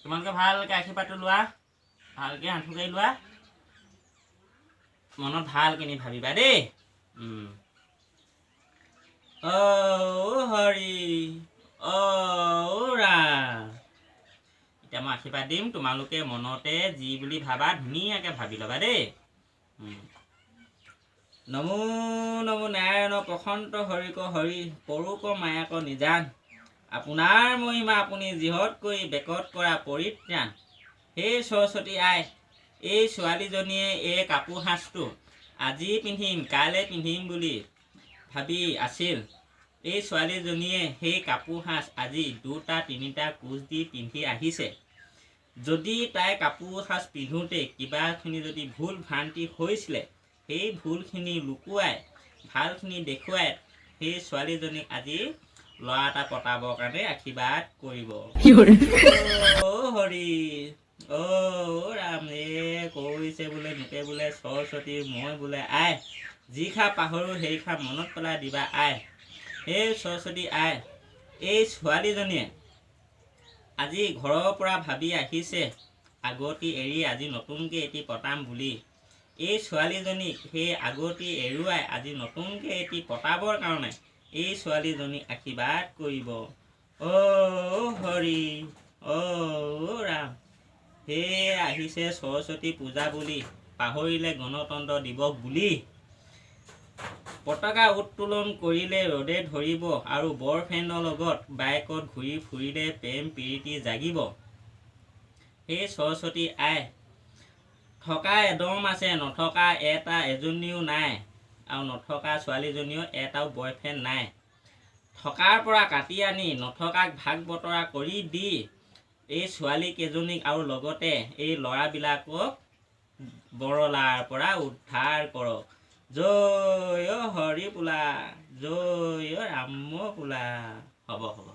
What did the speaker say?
তোমালোকে ভালকৈ আশীৰ্বাদটো লোৱা, ভালকৈ আঁঠু কাঢ়ি লোৱা, মনত ভালকৈ ভাবিবা দেই। অ' হৰি, অ' ৰাম। এতিয়া মই আশীৰ্বাদ দিম, তোমালোকে মনতে যি বুলি ভাবা ধুনীয়াকৈ ভাবি ল'বা দেই। নমো নমো নাৰায়ণ প্ৰশান্ত হৰিক হৰি পৰোক মায়াক নিজান, আপোনাৰ মহিমা আপুনি যিহত কৰি বেকত কৰা পৰিত্ৰাণ। সেই সৰস্বতী আই, এই ছোৱালীজনীয়ে এই কাপোৰ সাজটো আজি পিন্ধিম কাইলৈ পিন্ধিম বুলি ভাবি আছিল। এই ছোৱালীজনীয়ে সেই কাপোৰ সাজ আজি দুটা তিনিটা কোচ দি পিন্ধি আহিছে। যদি তাই কাপোৰ সাজ পিন্ধোঁতে কিবাখিনি যদি ভুল ভ্ৰান্তি হৈছিলে, সেই ভুলখিনি লুকুৱাই ভালখিনি দেখুৱাই সেই ছোৱালীজনীক আজি ল'ৰা এটা পতাবৰ কাৰণে আশীৰ্বাদ কৰিব। অ' হৰি, অ' ৰাম। এ কৈছে বোলে মোকে বোলে সৰস্বতী মই বোলে আই, যি খা পাহৰোঁ সেই খা মনত পেলাই দিবা আই। সেই সৰস্বতী আই, এই ছোৱালীজনীয়ে আজি ঘৰৰ পৰা ভাবি আহিছে আগতি এৰি আজি নতুনকৈ এটি পতাম বুলি। এই ছোৱালীজনীক সেই আগতি এৰুৱাই আজি নতুনকৈ এটি পতাবৰ কাৰণে এই ছোৱালীজনীক আশীৰ্বাদ কৰিব। অ' হৰি, অ' ৰাম। সেয়ে আহিছে সৰস্বতী পূজা বুলি পাহৰিলে গণতন্ত্ৰ দিৱস বুলি। পতাকা উত্তোলন কৰিলে ৰ'দে ধৰিব আৰু বয়ফ্ৰেণ্ডৰ লগত বাইকত ঘূৰি ফুৰিলে প্ৰেম প্ৰীতি জাগিব। সেই সৰস্বতী আই, থকা এদম আছে, নথকা এটা এজনীও নাই, আৰু নথকা ছোৱালীজনীও এটাও বয়ফ্ৰেণ্ড নাই। থকাৰ পৰা কাটি আনি নথকাক ভাগ বতৰা কৰি দি এই ছোৱালীকেইজনীক আৰু লগতে এই ল'ৰাবিলাকক বৰলাৰ পৰা উদ্ধাৰ কৰক। জয় হৰি পোলা, জয় ৰাম পোলা। হ'ব হ'ব।